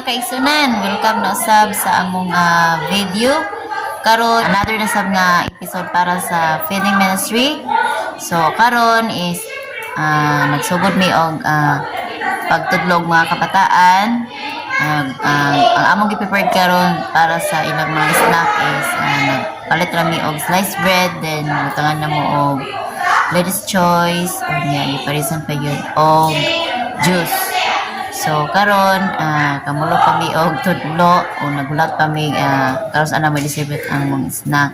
Kaigsunan! Welcome na usab sa among video. Karon another na sab nga episode para sa feeding ministry. So karon is nagsugod mi og pagtudlog mga kabataan. Ang among gi-prepared karon para sa ilang mga snack is nagpalit ra mi og sliced bread, then butangan namo og ladies choice unya iparisan pa yun og juice. So karon kamulo pa mi og tudlo o nagulat pa mi karon sa ana mo distribute ang mga snack.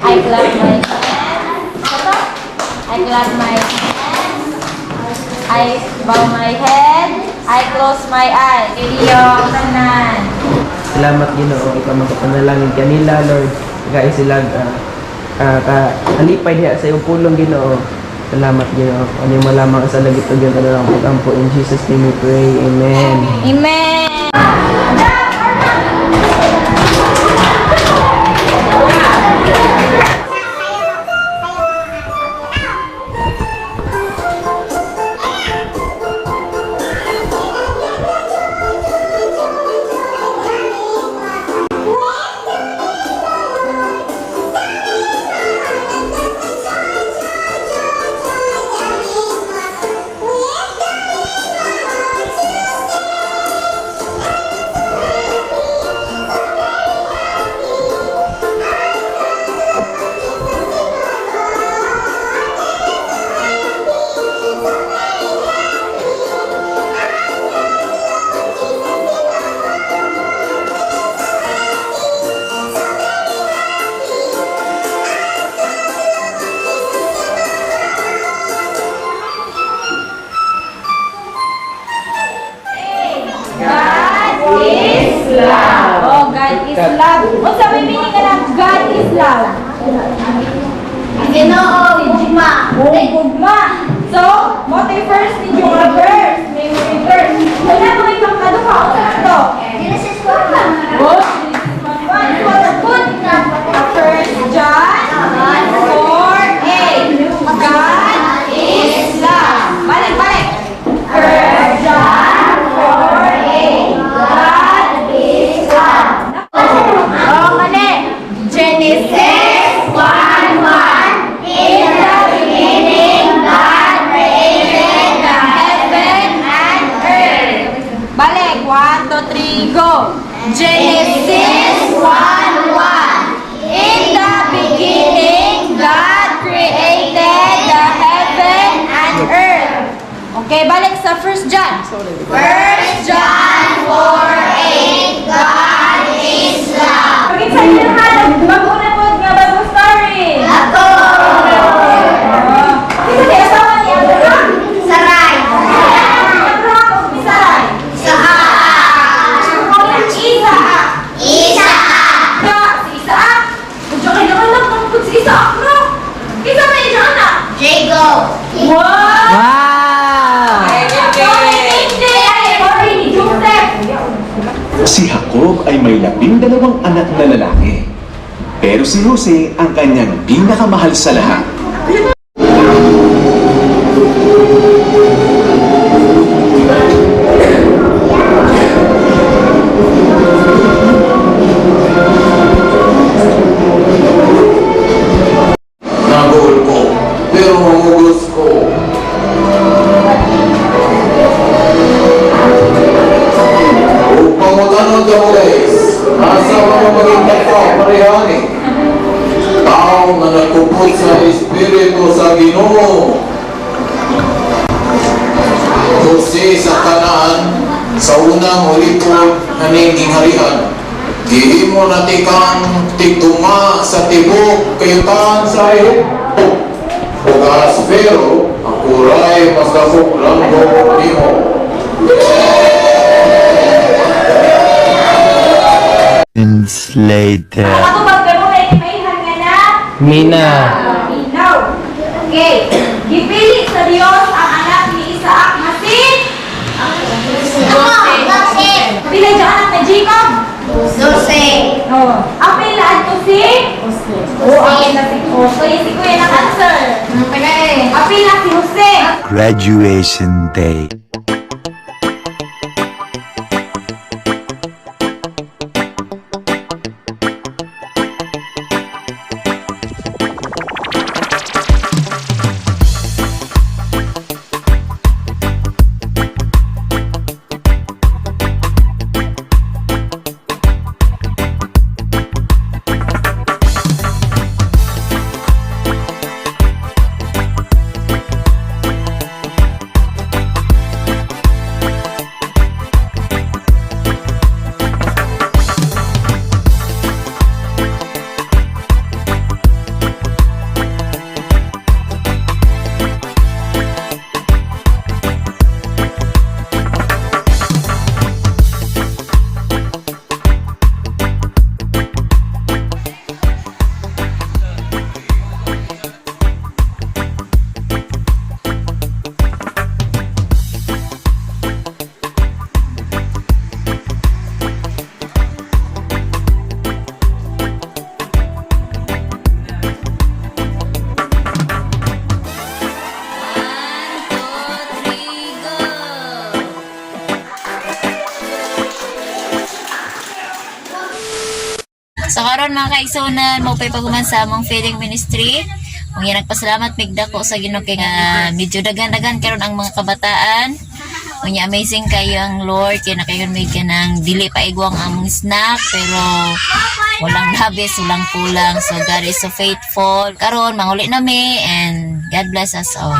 I clap my hands. I clap my hands. I bow my head. I close my eyes. Iyo, tanan. Salamat Ginoo, ikaw magpapanalangin kanila Lord. Kaya sila ka alipay diha sa iyong pulong Ginoo. Salamat Ginoo. Ano yung malamang sa langit ug yung kanilang pag-ampo, in Jesus name we pray. Amen. Amen. God is love. Oh, God is love. Unsa may meaning nga ng God is love? Ginoo, gugma. Oh, gugma. So, mo tay first ninyo nga verse. May may verse. Wala mo kay pangkaduha. Unsa man to? Genesis 1. Oh, Genesis 1:1. So, good. First John 4:8. God is love. Balik, balik. First John 4:8. God is love. Oh, mali. Genesis 1:1. In the beginning, God created the heaven and earth. Balik. 1, 2, 3, go. Genesis 1:1. In the beginning, God created the heaven and earth. Okay, balik sa First John. First John 4:8. God is love. Okay, sa inyo ha, mag-una po nga Bible story. Ako. Kinsa di asawa ni Abraham? Saray. Abraham ug ni Sarai. Isaac. Isaac. Isaac. Ka, si Isaac. Medyo kailangan lang pangkod si Isaac, no? Kinsa man iyang anak? Jacob. Wow! Wow! Sorry, ni Joseph. Si Jacob ay may 12 anak na lalaki. Pero si Jose ang kanyang pinakamahal sa lahat. Naguol ko, pero mamugos ko. Upang matanong ka mo guys, nasa mga maging tagpa, parehani. Tao nga nagkupot sa Espiritu sa Ginoo. Jose sa Kanaan, sa unang ulipod na ninging harian. Gihimo na tikang tigduma sa tibok kayutan sa Ehipto. Ug aspero, ang kuray mas dakong langgo nimo. Minutes later. Ako pagkano may maihan nga na? Mina. Minaw. Okay. Gipili sa Dios ang anak ni Isaac nga si Ako, 12. Pila yung anak ni Jacob? 12. Oh. Ang pila adto si Jose. Oh, ang pila si Jose. Si Kuya nang answer. Ang pila si Jose. Graduation day. One, two, three, go! So karon mga kaigsunan, mo pay paghuman sa among feeding ministry. Kung yan nagpasalamat migda ko sa Ginoo kay nga medyo daghan-daghan karon ang mga kabataan. Unya amazing kayo ang Lord kay nakayon mig kanang dili pa igwang among snack pero walang labis, walang kulang. So God is so faithful. Karon manguli na mi and God bless us all.